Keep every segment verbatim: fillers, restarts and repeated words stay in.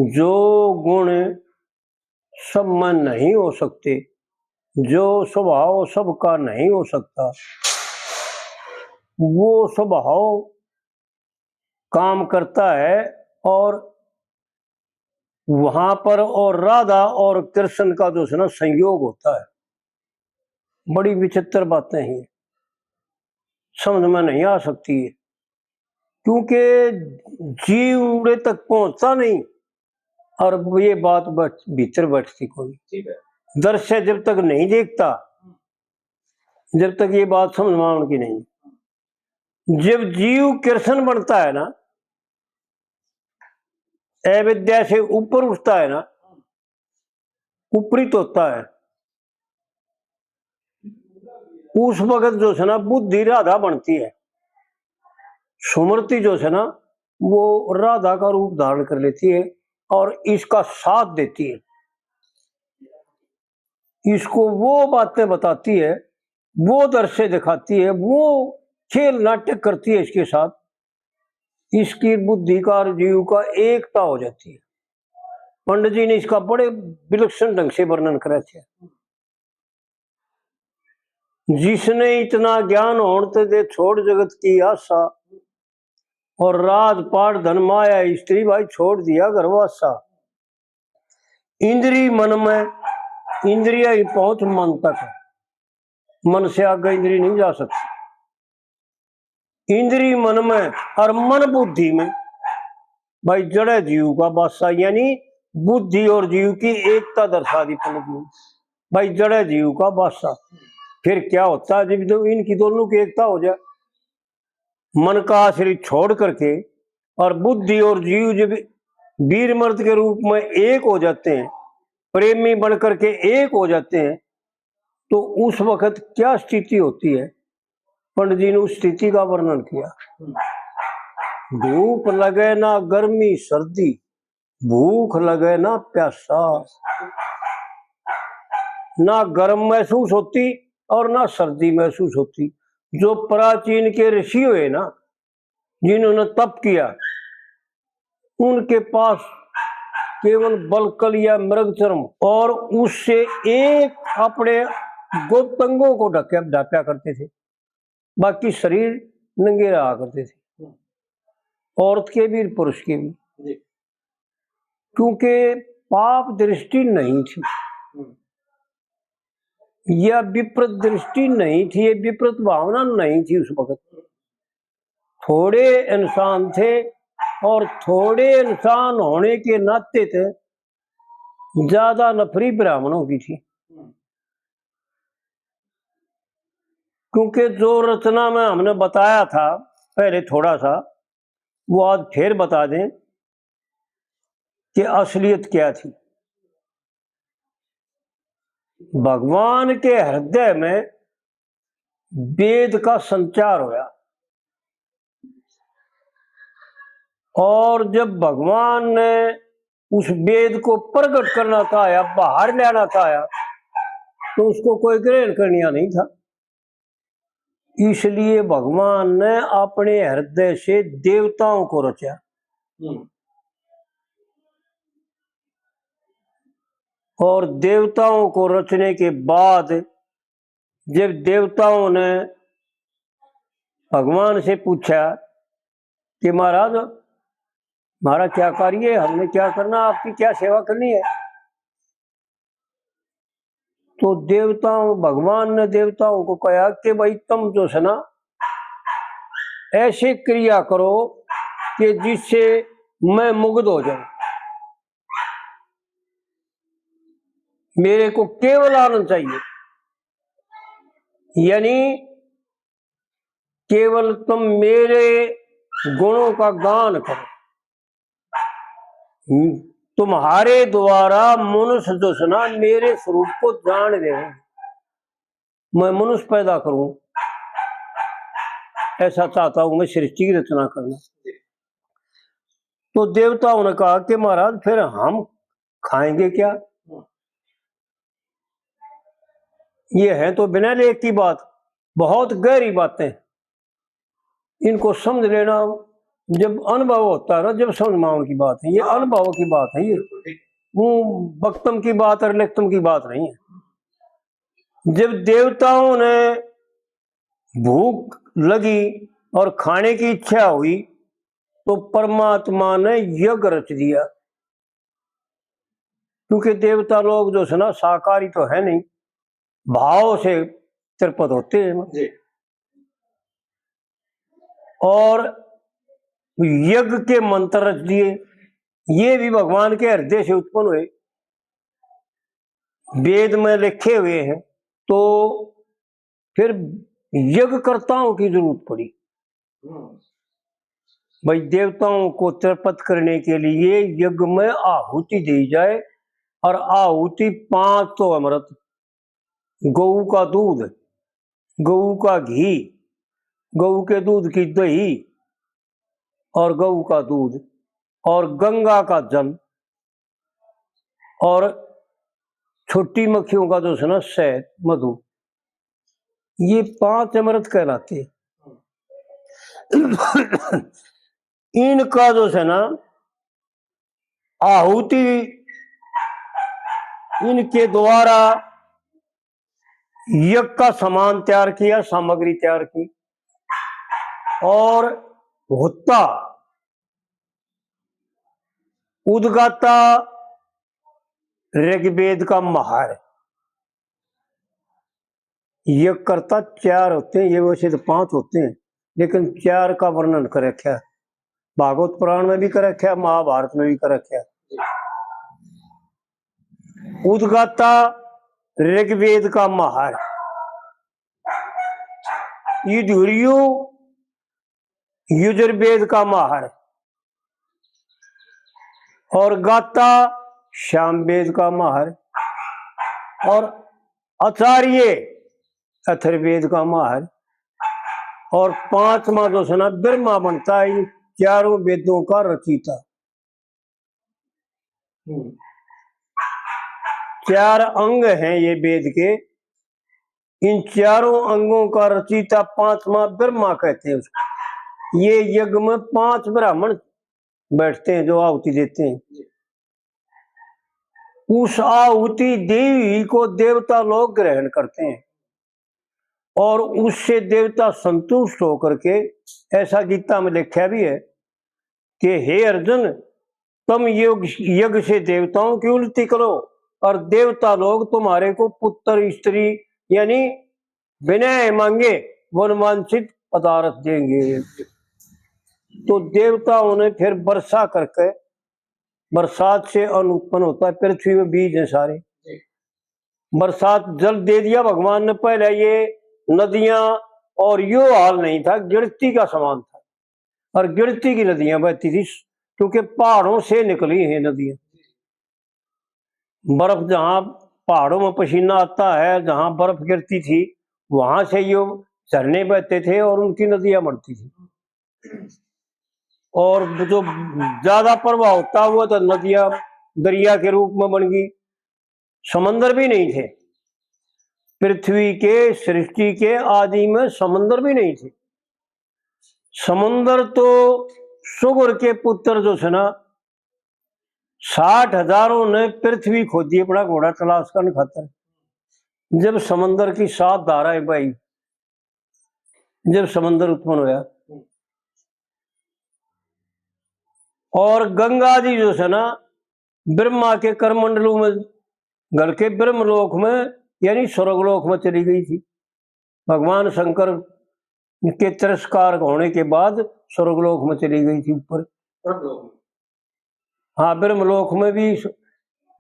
जो गुण सब में नहीं हो सकते, जो स्वभाव सबका नहीं हो सकता, वो स्वभाव काम करता है और वहां पर और राधा और कृष्ण का जो है ना संयोग होता है। बड़ी विचित्र बातें हैं, समझ में नहीं आ सकती है, क्योंकि जीव उड़े तक पहुंचता नहीं और ये बात बच-, भीतर बैठती कोई। ठीक है। दर्शक जब तक नहीं देखता, जब तक ये बात समझ में आने की नहीं। जब जीव कृष्ण बनता है ना, अविद्या से ऊपर उठता है ना, उपरित होता है, उस वक्त जो है ना बुद्धि राधा बनती है, स्मृति जो है ना वो राधा का रूप धारण कर लेती है और इसका साथ देती है, इसको वो बातें बताती है, वो दृश्य दिखाती है, वो खेल नाटक करती है इसके साथ, इसकी बुद्धि का और जीव का एकता हो जाती है। पंडित जी ने इसका बड़े विलक्षण ढंग से वर्णन करा है। जिसने इतना ज्ञान होण ते दे छोड़ जगत की आशा, और राज पाट धन माया स्त्री भाई छोड़ दिया घरवासा। इंद्री मन में, इंद्रिया ही पहुंच मन तक, मन से आगे इंद्री नहीं जा सकती। इंद्री मन में और मन बुद्धि में भाई जड़े जीव का बासा, यानी बुद्धि और जीव की एकता दर्शा दी पंडित जी। भाई जड़े जीव का बासा। फिर क्या होता है जब दो, इनकी दोनों की एकता हो जाए, मन का आश्रित छोड़ करके और बुद्धि और जीव जब वीर मर्द के रूप में एक हो जाते हैं, प्रेमी बन करके एक हो जाते हैं, तो उस वक्त क्या स्थिति होती है? पंडित जी ने उस स्थिति का वर्णन किया। धूप लगे ना गर्मी सर्दी, भूख लगे ना प्यासा, ना गर्म महसूस होती और ना सर्दी महसूस होती। जो प्राचीन के ऋषि हुए ना, जिन्होंने तप किया, उनके पास केवल बलकल या मृगचर्म और उससे एक अपने गुप्त अंगों को ढके, ढापा करते थे, बाकी शरीर नंगे रहा करते थे, औरत के भी, पुरुष के भी। जी। क्योंकि पाप दृष्टि नहीं थी, हम्म। या विपरीत दृष्टि नहीं थी, ये विपरीत भावना नहीं थी उस वक्त। थोड़े इंसान थे और थोड़े इंसान होने के नाते थे ज्यादा नफरी ब्राह्मणों की थी। क्योंकि जो रचना में हमने बताया था पहले थोड़ा सा, वो आज फिर बता दें कि असलियत क्या थी। भगवान के हृदय में वेद का संचार होया, और जब भगवान ने उस वेद को प्रकट करना चाहा, बाहर लाना चाहा, तो उसको कोई ग्रहण करनिया नहीं था। इसलिए भगवान ने अपने हृदय से देवताओं को रचा। हम्म। और देवताओं को रचने के बाद जब देवताओं ने भगवान से पूछा कि महाराज, हमारा क्या कार्य है, हमने क्या करना, आपकी क्या सेवा करनी है, तो देवताओं, भगवान ने देवताओं को कहा कि भाई, तुम जो है ना, ऐसे क्रिया करो कि जिससे मैं मुग्ध हो जाऊं, मेरे को केवल आनंद चाहिए। यानी केवल तुम मेरे गुणों का गान करो। हम्म, तुम्हारे द्वारा मनुष्य जो है ना, मेरे स्वरूप को जान ले, मैं मनुष्य पैदा करूं, ऐसा चाहता हूं मैं सृष्टि की रचना करना। तो देवताओं ने कहा कि महाराज, फिर हम खाएंगे क्या? ये है तो बिना लेख की बात, बहुत गहरी बातें, इनको समझ लेना जब अनुभव होता है ना, जब समझ में आने की बात है, ये अनुभव की बात है, ये वो वक्तम की बात और लिखतम की बात नहीं है। जब देवताओं ने भूख लगी और खाने की इच्छा हुई, तो परमात्मा ने यज्ञ रच दिया, क्योंकि देवता लोग जो है ना, शाकाहारी तो है नहीं, भाव से तृप्त होते हैं। जी। और यज्ञ के मंत्र रच दिए, ये भी भगवान के हृदय से उत्पन्न हुए, वेद में लिखे हुए हैं। तो फिर यज्ञकर्ताओं की जरूरत पड़ी। हम्म। भाई, देवताओं को तृप्त करने के लिए यज्ञ में आहुति दी जाए, और आहुति पांच तो अमृत, गऊ का दूध, गऊ का घी, गऊ के दूध की दही और गऊ का दूध और गंगा का जल और छोटी मक्खियों का जो है ना शहद, मधु, ये पांच अमृत कहलाते हैं। इनका जो है ना आहुति, इनके द्वारा यज्ञ का सामान तैयार किया, सामग्री तैयार की, और होता उद्गाता ऋग्वेद का महार। यज्ञकर्ता चार होते हैं, ये वैसे तो पांच होते हैं, लेकिन चार का वर्णन कर रखा है, भागवत पुराण में भी कर रखा है, महाभारत में भी कर रखा है। उद्गाता ऋग्वेद का महार, यजुर्यु यजुर्वेद का महार, और गाता सामवेद का महार, और आचार्य अथर्ववेद का महार, और पांचवा जो है ना ब्रह्मा बनता है इन चारों वेदों का रचयिता। हम्म। चार अंग हैं ये वेद के, इन चारों अंगों का रचयिता पांचवा ब्रह्मा कहते हैं उसको। ये यज्ञ में पांच ब्राह्मण बैठते हैं जो आहुति देते हैं। उस आहुति दी हुई को देवता लोग ग्रहण करते हैं और उससे देवता संतुष्ट होकर के, ऐसा गीता में लिखा भी है कि हे अर्जुन, तुम योग, यज्ञ से देवताओं की उन्नति करो और देवता लोग तुम्हारे को पुत्र, स्त्री, यानी बिना मांगे मनवांछित पदार्थ देंगे। तो देवताओं ने फिर वर्षा करके, बरसात से अन्न उत्पन्न होता है, पृथ्वी में बीज हैं सारे। बरसात जल दे दिया भगवान ने, पहले ये नदियां और यो हाल नहीं था, गिरती का समान था, और गिरती की नदियां बहती थी, क्योंकि पहाड़ों से निकली हैं नदियां। बर्फ, जहाँ पहाड़ों में पसीना आता है, जहाँ बर्फ गिरती थी, वहां से ये झरने बहते थे और उनकी नदियां बनती थी। और जो ज्यादा प्रवाह होता हुआ तो नदियां दरिया के रूप में बन गई। समंदर भी नहीं थे, पृथ्वी के, सृष्टि के आदि में समंदर भी नहीं थे। समंदर तो सुगर के पुत्र जो है ना, साठ हजारों ने पृथ्वी खोदी अपना घोड़ा तलाश करने खातर। जब समंदर की सात धाराएं बही, जब समंदर उत्पन्न होया, और गंगा जी जो है ना, ब्रह्मा के करमंडलों में गल के ब्रह्मलोक में, यानी स्वर्गलोक में चली गई थी। भगवान शंकर के तिरस्कार होने के बाद स्वर्गलोक में चली गई थी ऊपर। हाँ, ब्रह्मलोक में भी,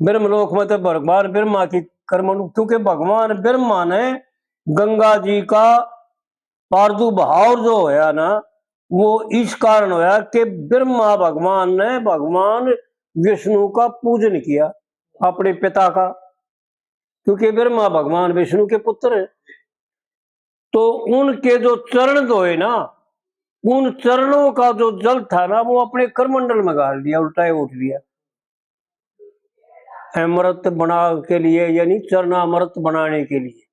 ब्रह्मलोक में तो भगवान ब्रह्मा की कर्म, क्योंकि भगवान ब्रह्मा ने गंगा जी का प्रादुर्भाव जो होया ना, वो इस कारण होया कि ब्रह्मा भगवान ने भगवान विष्णु का पूजन किया, अपने पिता का, क्योंकि ब्रह्मा भगवान विष्णु के पुत्र हैं। तो उनके जो चरण धोए ना, उन चरणों का जो जल था ना, वो अपने करमंडल में घाल दिया, उल्टा ही उठ दिया, अमृत बना के लिए, यानी चरणामृत बनाने के लिए।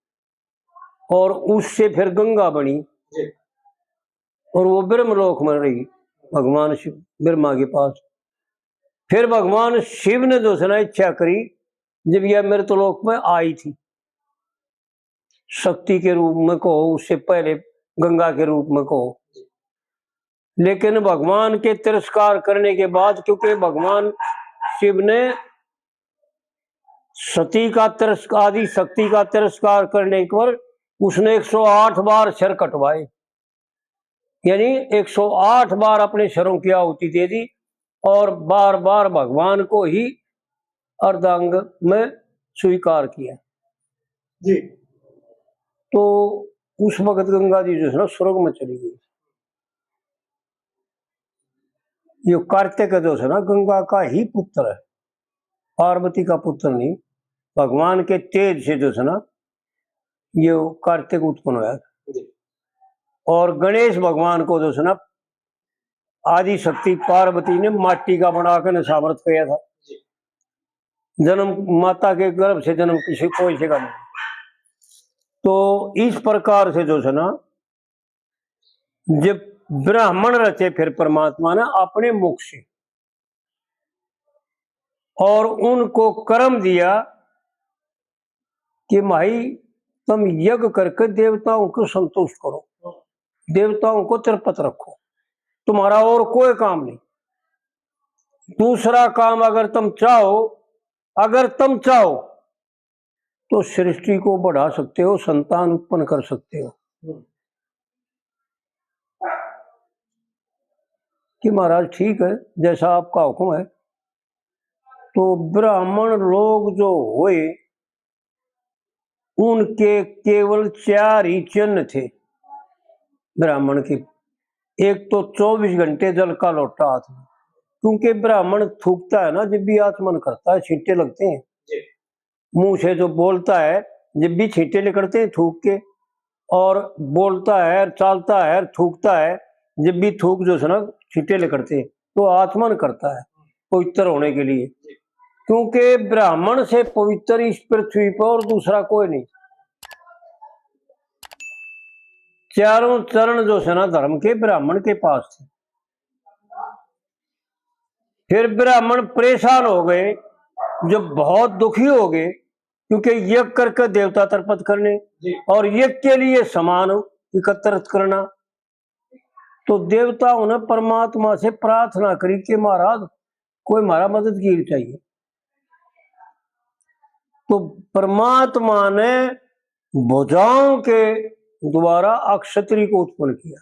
और उससे फिर गंगा बनी और वो ब्रह्मलोक में रही। भगवान शिव ब्रह्मा के पास। फिर भगवान शिव ने जो है ना इच्छा करी, जब यह मृतलोक में आई थी, शक्ति के रूप में कहो, उससे पहले गंगा के रूप में कहो, लेकिन भगवान के तिरस्कार करने के बाद, क्योंकि भगवान शिव ने सती का तिरस्कार, आदि शक्ति का तिरस्कार करने पर उसने एक सौ आठ बार सिर कटवाए, यानी एक सौ आठ बार अपने सिरों की आहुति दे दी और बार बार भगवान को ही अर्धांग में स्वीकार किया। जी। तो उस वक्त गंगा जी जो है ना स्वर्ग में चली गई। ये कार्तिक जो है ना गंगा का ही पुत्र है, पार्वती का पुत्र नहीं। भगवान के तेज से जो है ना ये कार्तिक उत्पन्न होया। जी। और गणेश भगवान को जो है ना आदि शक्ति पार्वती ने माटी का बना के सामर्थ किया था। जी। जन्म, माता के गर्भ से जन्म किसी कोई से का नहीं। तो इस प्रकार से जो है ना जब ब्राह्मण रचे फिर परमात्मा ने अपने मुख से, और उनको कर्म दिया कि भाई तुम यज्ञ करके देवताओं को संतुष्ट करो, देवताओं को तृप्त रखो, तुम्हारा और कोई काम नहीं। दूसरा काम अगर तुम चाहो, अगर तुम चाहो तो सृष्टि को बढ़ा सकते हो, संतान उत्पन्न कर सकते हो। हम्म। कि महाराज ठीक है, जैसा आपका हुक्म है। तो ब्राह्मण लोग जो हुए, उनके केवल चार ही चिन्ह थे ब्राह्मण के। एक तो चौबीस घंटे जल का लोटा हाथ में, क्योंकि ब्राह्मण थूकता है ना, जब भी आचमन करता है, छींटे लगते हैं। जी। मुंह से जो बोलता है, जब भी छींटे निकलते हैं थूक के, और बोलता है, चालता है, थूकता है, जब भी थूक जो है ना छींटे निकलते हैं, तो आचमन करता है पवित्र होने के लिए, क्योंकि ब्राह्मण से पवित्र इस पृथ्वी पर और दूसरा कोई नहीं। चारों चरण जो है ना धर्म के ब्राह्मण के पास थे। फिर ब्राह्मण परेशान हो गए, जो बहुत दुखी हो गए, क्योंकि यज्ञ करके देवता तर्पित करने जी। और यज्ञ के लिए सामान एकत्रित करना। तो देवताओं ने परमात्मा से प्रार्थना करी कि महाराज, कोई हमारा मददगीर चाहिए। तो परमात्मा ने भुजाओं के द्वारा अक्षत्री को उत्पन्न किया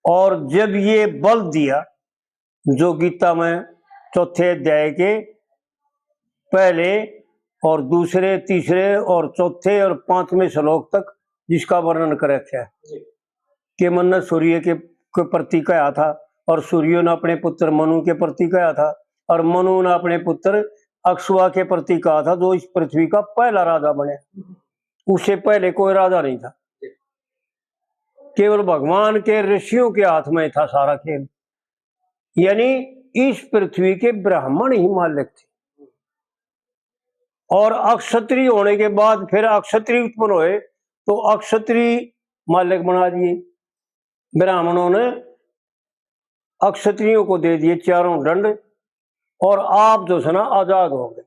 और जब ये बल दिया, जो गीता में चौथे अध्याय के पहले और दूसरे, तीसरे और चौथे और पांचवें श्लोक तक जिसका वर्णन कर रखा है जी। कि मन ने सूर्य के, के प्रति कहा था और सूर्य ने अपने पुत्र मनु के प्रति कहा था और मनु ने अपने पुत्र अक्षुआ के प्रति कहा था, जो इस पृथ्वी का पहला राजा बने। उससे पहले कोई राजा नहीं था। केवल भगवान के ऋषियों के हाथ में था सारा खेल, यानी इस पृथ्वी के ब्राह्मण ही मालिक थे। और अक्षत्री होने के बाद फिर अक्षत्री उत्पन्न हुए, तो अक्षत्री मालिक बना दिए ब्राह्मणों ने, अक्षत्रियों को दे दिए चारों दंड, और आप जो है ना आजाद हो गए।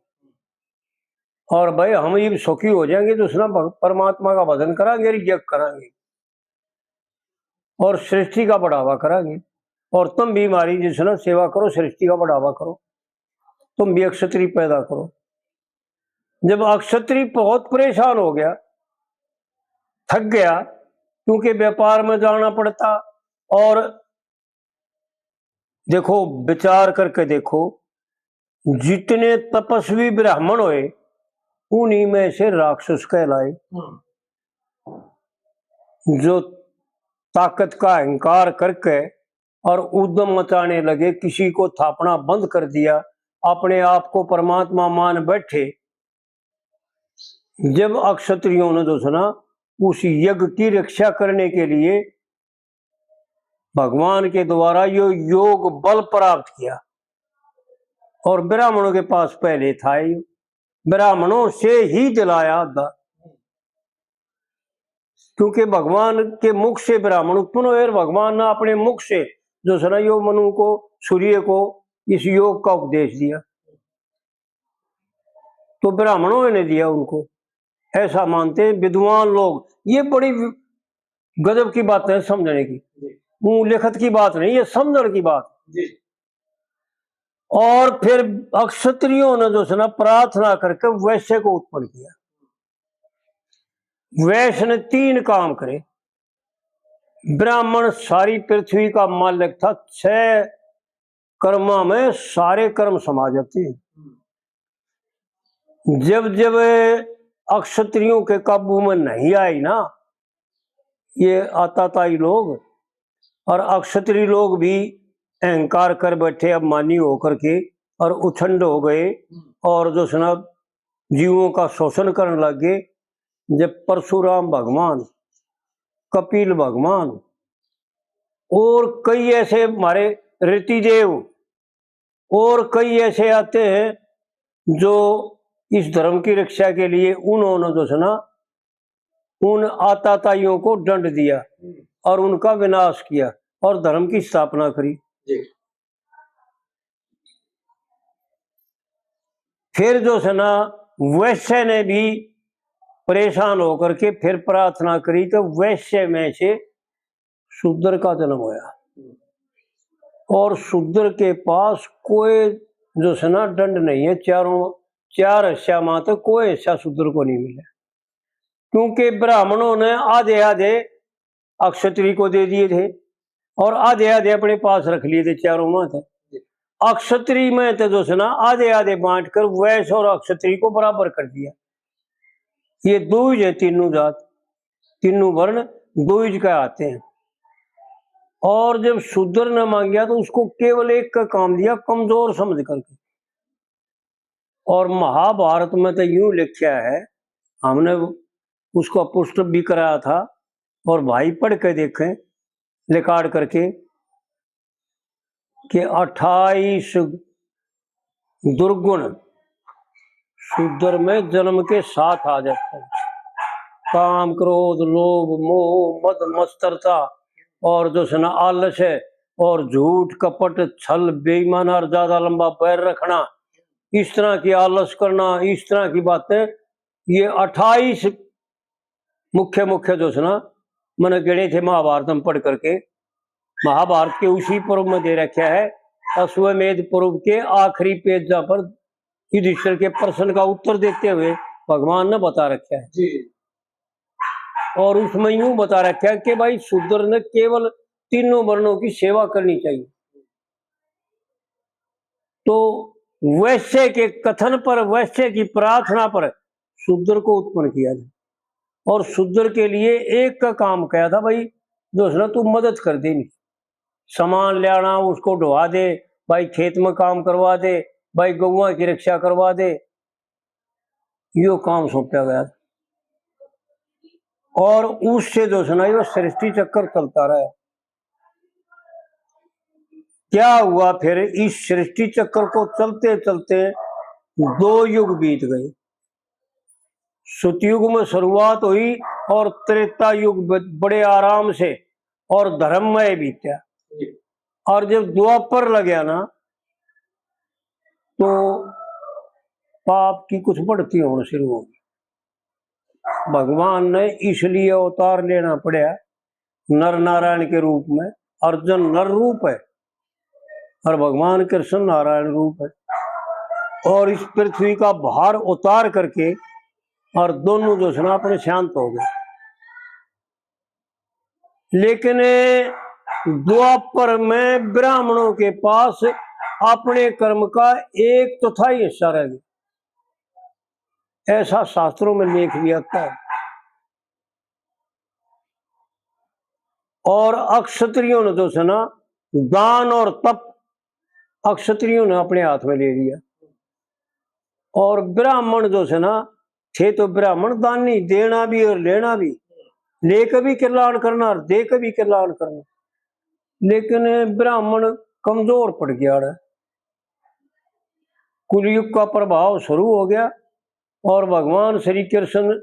और भाई, हम ये सुखी हो जाएंगे, जो है ना भग-, परमात्मा का भजन करांगे, यज्ञ करांगे और सृष्टि का बढ़ावा करांगे। और तुम भी हमारी जो है ना सेवा करो, सृष्टि का बढ़ावा करो, तुम भी अक्षत्री पैदा करो। जब अक्षत्री बहुत परेशान हो गया, थक गया, क्योंकि व्यापार में जाना पड़ता, और देखो, विचार करके देखो, जितने तपस्वी ब्राह्मण हुए, उन्हीं में से राक्षस कहलाए। हम्म। जो ताकत का अहंकार करके और उद्यम मचाने लगे, किसी को थापना बंद कर दिया, अपने आप को परमात्मा मान बैठे। जब अक्षत्रियों ने जो है ना उस यज्ञ की रक्षा करने के लिए भगवान के द्वारा यो योग बल प्राप्त किया और ब्राह्मणों के पास पहले था, ये ब्राह्मणों से ही दिलाया था। क्योंकि भगवान के मुख से ब्राह्मण उत्पन्न हुए और भगवान ने अपने मुख से जो है ना यो मनु को, सूर्य को इस योग का उपदेश दिया। तो ब्राह्मणों ने दिया उनको, ऐसा मानते हैं विद्वान लोग। ये बड़ी गजब की बात है समझने की। वो लिखत की बात नहीं, ये समझने की बात। और फिर अक्षत्रियों ने जो है ना प्रार्थना करके वैश्य को उत्पन्न किया। वैश्य ने तीन काम करे। ब्राह्मण सारी पृथ्वी का मालिक था, छह कर्मा में सारे कर्म समा जाते हैं। जब जब अक्षत्रियों के काबू में नहीं आई ना ये आताताई लोग, और अक्षत्रिय लोग भी अहंकार कर बैठे, अभिमानी होकर के, और उछंड हो गए, और जो है ना जीवों का शोषण करने लग गए। जब परशुराम भगवान, कपिल भगवान और कई ऐसे हमारे ऋतिदेव और कई ऐसे आते हैं जो इस धर्म की रक्षा के लिए उन्होंने जो है ना उन आताताइयों को दंड दिया और उनका विनाश किया और धर्म की स्थापना करी। जी। फिर जो है ना वैश्य ने भी परेशान होकर के फिर प्रार्थना करी तो वैश्य में से शूद्र का जन्म होया। और शूद्र के पास कोई जो है ना दंड नहीं है, चारों, चार हिस्सा में तो कोई हिस्सा शूद्र को नहीं मिला, क्योंकि ब्राह्मणों ने आधे आधे अक्षत्री को दे दिए थे और आधे आधे अपने पास रख लिए थे चारों में थे। अक्षत्री में तो जो है ना आधे आधे बांट कर वैश्य और अक्षत्री को बराबर कर दिया। ये दो ही है तीनों जात, तीनों वर्ण दो ही का आते हैं। और जब शूद्र ने मांगा तो उसको केवल एक का काम दिया, कमजोर समझ करके। और महाभारत में तो यूं लिखा है, हमने उसको पुष्ट भी कराया था, और भाई पढ़ के देखें रिकॉर्ड करके, कि अट्ठाईस दुर्गुण शूद्र में जन्म के साथ आ जाते हैं। काम, क्रोध, लोभ, मोह, मद, मस्तरता और जो है ना आलस है, और झूठ, कपट, छल, बेईमान और ज्यादा लंबा बैर रखना, इस तरह की आलस करना, इस तरह की बातें, ये अट्ठाईस मुख्य मुख्य जो है ना मैंने गिणे थे महाभारत में पढ़ करके। महाभारत के उसी पर्व में दे रखा है, अश्वमेध पर्व के आखिरी पेज पर युधिष्ठिर के प्रश्न का उत्तर देते हुए भगवान ने बता रखा है। जी। और उसमें यूं बता रखा है कि भाई शूद्र ने केवल तीनों वर्णों की सेवा करनी चाहिए। तो वैश्य के कथन पर, वैश्य की प्रार्थना पर शूद्र को उत्पन्न किया था। और शूद्र के लिए एक का काम कहा था, भाई जो है ना तू मदद कर दे, नहीं सामान ले आना, उसको ढोवा दे, भाई खेत में काम करवा दे, भाई गौवां की रक्षा करवा दे, यो काम सौंपा गया। और उससे जो है ना यो सृष्टि चक्र चलता रहा। क्या हुआ फिर, इस सृष्टि चक्र को चलते चलते दो युग बीत गए। सतयुग में शुरुआत हुई और त्रेता युग ब-, बड़े आराम से और धर्म में बीत्या। और जब द्वापर लग्या ना, तो पाप की कुछ बढ़ती होना शुरू होगी। भगवान ने इसलिए अवतार लेना पड़ा नर नारायण के रूप में। अर्जुन नर रूप है और भगवान कृष्ण नारायण रूप है। और इस पृथ्वी का भार उतार करके और दोनों जो है ना अपने शांत हो गए। लेकिन द्वापर में ब्राह्मणों के पास अपने कर्म का एक चौथाई हिस्सा रह गया, ऐसा शास्त्रों में लेख भी आता है। और अक्षत्रियों ने जो है ना दान और तप अक्षत्रियों ने अपने हाथ में ले लिया। और ब्राह्मण जो है ना, थे तो ब्राह्मण दानी, देना भी और लेना भी, लेकर भी कल्याण करना और देकर भी कल्याण करना। लेकिन ब्राह्मण कमजोर पड़ गया है। कुलयुग का प्रभाव शुरू हो गया और भगवान श्री कृष्ण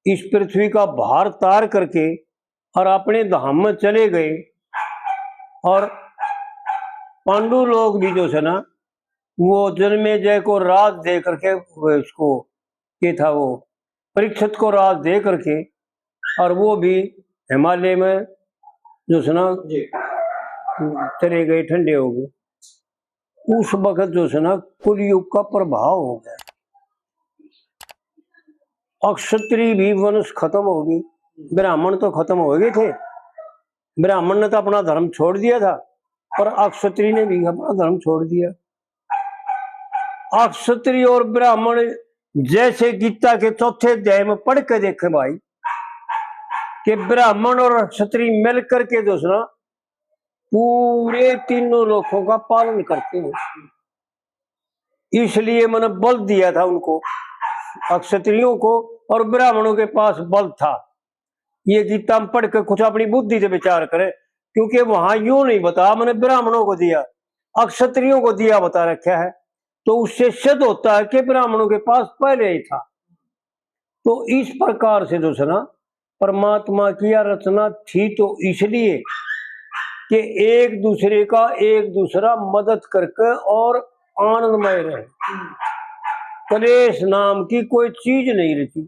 इस पृथ्वी का भार तार करके और अपने धाम में चले गए। और पांडु लोग भी जो है ना, वो जन्मेजय को राज दे करके, वो इसको, ये था वो, परीक्षित को राज दे करके, और वो भी हिमालय में जो है ना, चले गए, ठंडे हो गए। उस वक्त जो है ना, कुलयुग का प्रभाव हो गया। अक्षत्री भी वंश खत्म हो गई, ब्राह्मण तो खत्म हो गए थे, ब्राह्मण ने तो अपना धर्म छोड़ दिया था, पर अक्षत्री ने भी अपना धर्म छोड़ दिया। अक्षत्री और ब्राह्मण, जैसे गीता के चौथे अध्याय में पढ़ के देखे भाई, कि ब्राह्मण और क्षत्री मिल करके जो है ना, पूरे तीनों लोकों का पालन करते हैं। इसलिए मैंने बल दिया था उनको, क्षत्रियों को, और ब्राह्मणों के पास बल था। ये गीता में पढ़ के कुछ अपनी बुद्धि से विचार करें, क्योंकि वहां यूं नहीं बताया मैंने ब्राह्मणों को दिया, क्षत्रियों को दिया बता रखा है, तो उससे सिद्ध होता है कि ब्राह्मणों के पास पहले ही था। तो इस प्रकार से जो है ना, परमात्मा की यह रचना थी तो इसलिए कि एक दूसरे का एक दूसरा मदद करके और आनंदमय रहे। कलेश नाम की कोई चीज नहीं रहती।